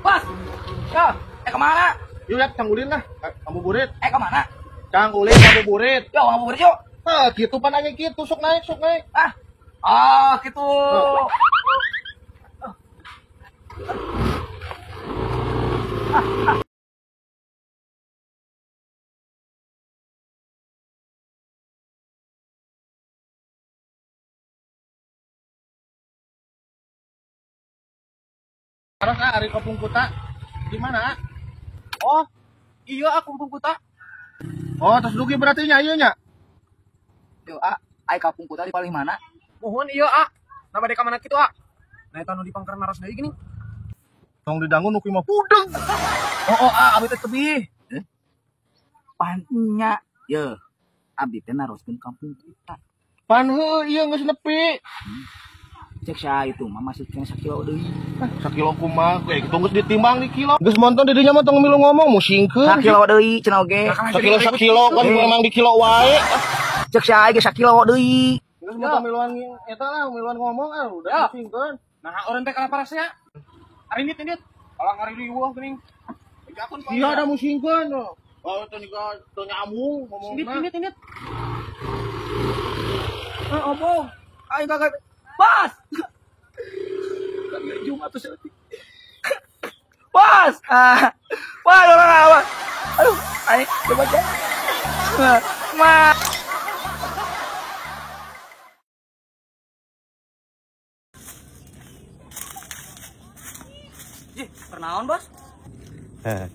Bos. Yo, kemana? Yuk ya, canggulin lah. Ngabuburit. Kemana? Canggulin ngabuburit. Yo, ngabuburit yuk. Ah, gitu pan aja gitu, sok naik, sok naik. Ah. Ah, gitu. Oh. Ah. Terus ah, ari Kampung Kuta di mana? Oh, iya ah Kampung Kuta. Oh, terus dugi berarti nya ieu nya. Yo, ah, ai Kampung Kuta di paling mana? Mohon iya ah. Nah bade ka mana kitu ah? Nah eta nu di pangker naros deui gini. Tong didangun nu mah pudeng. Oh, ah, abdi teh tebih. Pan nya, ye. Abdi teh naroskeun Kampung Kuta. Pan heueuh ieu geus nepi. Cek saya itu mah masih kena sakilo deui. Sakilo kumaha? Gitu geus ditimbang di kilo. Geus monton di dinya mah tong milu ngomong musingkeun. Sakilo deui cenah oge. Sakilo sakilo kan memang di kilo wae. Cek saya ge sakilo deui. Geus monton miluan eta lah miluan ngomong ah udah musingkeun. Nah, urang teh kalaparasnya. Ari nit. Alah ngari riweuh geuning. Iya ada musingkeun. Oh, teu teu nyambung ngomongna. Nit. Ah, omong. Aing kagak. Bos. Jumat tuh seperti. Bos. Ah. Wah, orang apa? Aduh, aing coba aja. Ma. Jih, pernaon, Bos?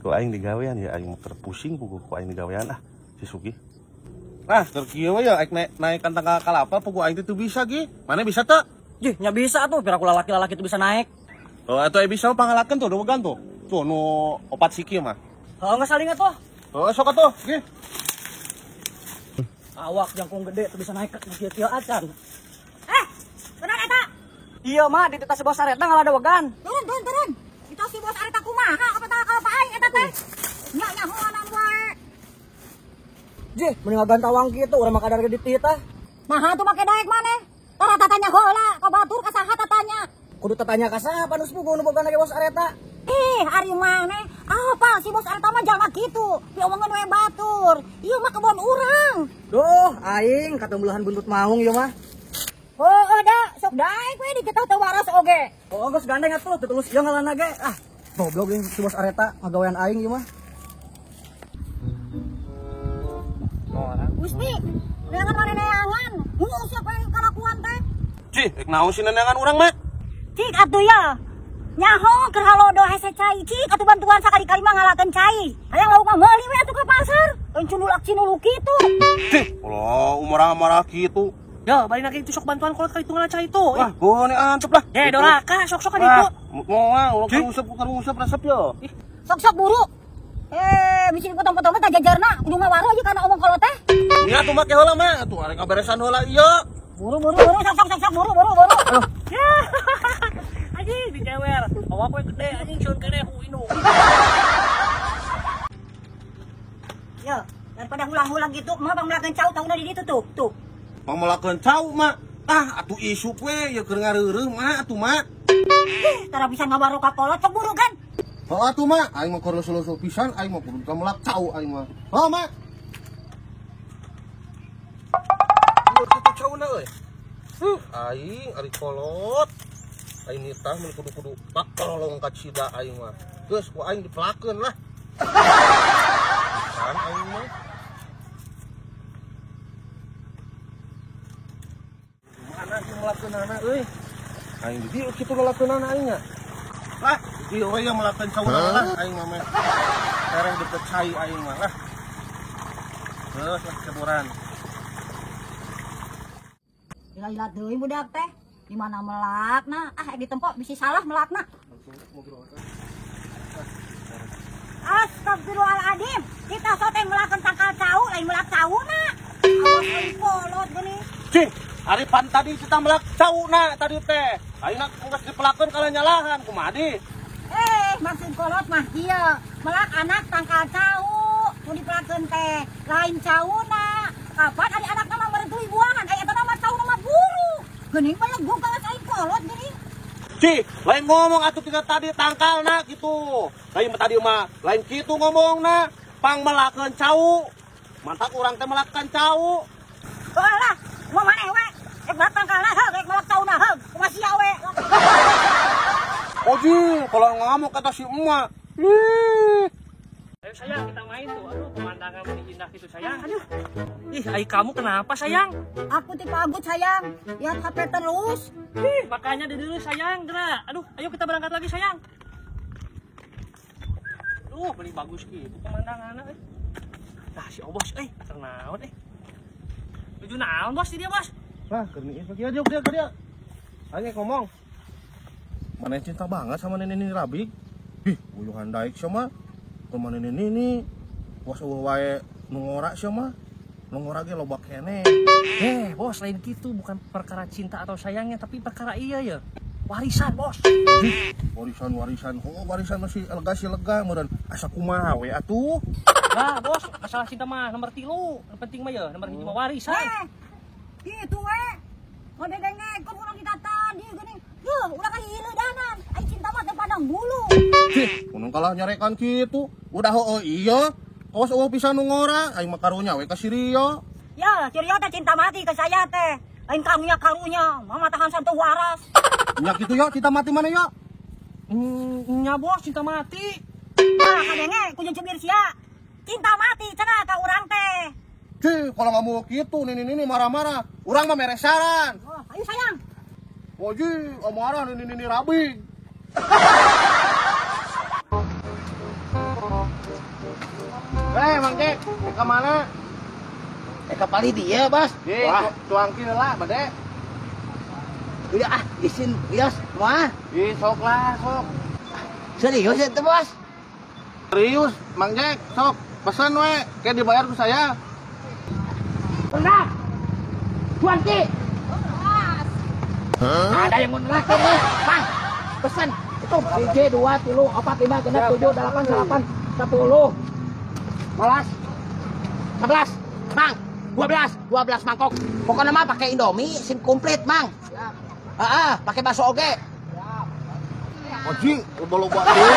Ku aing digawean ya aing keur pusing puguh ku aing digawean ah si Sugi. Nah, keur kieu we ya aing naik tangga kalapa puguh aing teh teu bisa ge. Mana bisa teu? Jih, nya bisa tuh, biar aku lalaki-lalaki itu bisa naik. Oh, atuh bisa pangalakeun tuh dogan tuh. Tuh nu opat siki mah. Heeh, geus saling atuh. Oh, sok atuh, ge. Awak jangkung gede tuh bisa naik ke kieu-kieu acan. Benar eta? Iya, mah di tita si bos areta ngaladewegan. Turun. Itu si bos areta kumaha apa tah kalapa aing eta teh? Nya nyahoanan wae. Jih, mending ngagantawang kitu urang mah kadar ge dititah. Maha tuh make daek maneh. Tara tatanya heula ka batur ka saha tatanya. Kudu tatanya ka saha panus puguh nu boga ge bos areta. Ih, ari maneh. Apa si bos areta mah jalma kitu. Diomongan we batur. Ieu mah kebon urang. Duh, aing katembelahan buntut maung ieu mah. Oh, da, sok daek we dititah teu waras oge. Oh, geus gandeng atuh teu tulus ieu ngalana ge. Ah, goblok jeung si bos areta ngagawean aing ieu mah. Gusti, neangan mana neangan? Heuh siapa yang kalakuan teh? Cih, rek naon sih neangan urang mah? Cik atuh ya. Nyaho keur halodo hese cai. Cik atuh bantuan sakali-kali mah ngalakeun cai. Hayang lauk mah meuli we atuh ke pasar. Lain cundulak cinuluk kitu. Cih, ulah marah-marah kitu. Ya, balik lagi itu sok bantuan kolot kali itu ngalah cai itu. Wah, gua nih antep lah. Eh, doraka, sok-sokan itu. Moal, ulah usep resep yo. Sok-sok buru. Bisi potong-potong teh jajarna, kudu ngawaro ieu kana omong kolot teh. Nya atuh make heula mah, atuh arek ngaberesan heula ieu. Buru, sok buru. Aduh. Anjing dijewer. Awak we gede anjing sieun keneh ku indung. Yo, daripada hulang-hulang gitu, mah pangmelakeun cau tauna di ditu tuh, tuh. Pangmelakeun cau mah. Ah, atuh isuk we ieu keur ngareureuh mah atuh mah. Tara bisa ngawaro ka kolot sok buru kan. Oh atuh mah, aing mah keur lesu-lesu pisan, aing mah kudu melak cau aing mah. Oh mah. Kitu cauna euy. Aing ari kolot. Aing nitah mun kudu-kudu pak tolong ka cida aing mah. Geus ku aing dipelakeun lah. Pisan aing mah. Mana ieu melakeunana euy? Aing di dieu kitu ngelakeunana aing nya. Lah, dieu we yang melakeun cauna lah aing mah meh. Tereh deket cai aing mah lah. Geus lah keboran. Lila deui budak teh. Di mana melakna? Ah, ditempok bisi salah melakna. Astagfirullahaladzim. Kita sote melakeun tangkal cau, lain melak cauna. Awas euy kolot geuning. Cih, ari pan tadi kita melak cauna tadi teh. Ayeuna geus dipelakeun kana nyalahan kumaha di? Maksud kolot mah kieu, melak anak tangkal cau, nu dipelakeun teh, lain cauna. Kapan ari anakna mah merentui buangan, aya eta mah cauna mah buru. Geuning belegug kawas aing kolot geuning. Cih, lain ngomong atuh tiga tadi tangkalna gitu. Lain tadi mah lain kitu ngomongna, pang melakeun cau. Mantap urang teh melakeun cau. Heuh lah, mau maneh we. Rek melak tangkalna heug, rek melak cauna heug. Kumaha sia we. Oji, kalau ngamuk kata si emak. Ih. Ayo sayang, kita main tuh. Aduh, pemandangan ini indah gitu sayang. Aduh. Ih, ai kamu kenapa sayang? Aku tipe agut sayang, lihat HP terus. Ih, makanya di dulu sayang, gerak. Aduh, ayo kita berangkat lagi sayang. Aduh, beli bagus gitu pemandangannya. Nah, si Obos, ternaon Tuju naon bos, dia bos. Lah, kerniin pagi aja dia ke dia. Ayo ngomong. Mana cinta banget sama nenek ini Rabik. Ih, uyuhan daik sama. Kemana nenek ini? Bos eueuh wae nu ngora sia mah. Nu ngora ge loba keneh. Bos, lain gitu, bukan perkara cinta atau sayangnya, tapi perkara iya ya. Warisan, bos. Ih, warisan. Oh, warisan masih lega sih lega meureun. Asa kumaha we atuh. Lah, bos, masalah cinta mah nomor 3. Yang penting mah ya nomor 1 mah warisan. Gitu we. Ngodedenge kok urang ditata di geuning. Heuh, urang kan hileudanan. Ai cinta mah teu pandang bulu. Cih, kuno kalah nyarekan kitu. Udah heueuh iya. Kawas eueuh pisan nu ngora, aing mah karunya we ka si Rio. Ya, si Rio teh cinta mati ke saya teh. Lain karunya, mama tahan santu waras. Nya kitu yo, cinta mati mana yo? Nya bos, cinta mati. Nah, kadenge kudu cubir sia. Cinta mati cenah ka urang teh. Cih, kalau nggak mau gitu, nini-nini marah-marah. Urang mah mere saran. Oh, ayo sayang. Oji, marah nini-nini Rabik. Mang Jack, ke mana? Ke pali dia, Bos. Wah, tuangkin lah, bade. Udah ah, isin, bios, wah. Ih, sok lah, sok. Serius itu, Bos? Serius, Mang Jack, sok. Pesan we, kayak dibayar ke saya. Enggak. Tuangki. Ada yang mau nelakin nih, Bang. Pesan itu 1, 2, 3, 4, 5, 6, 7, 8, 9, 10. 11, 11, Mang, 12, 12 mangkok. Pokoknya mah pakai Indomie, sim komplit, Mang. Heeh, pakai bakso oge. Oji, loba-loba deui.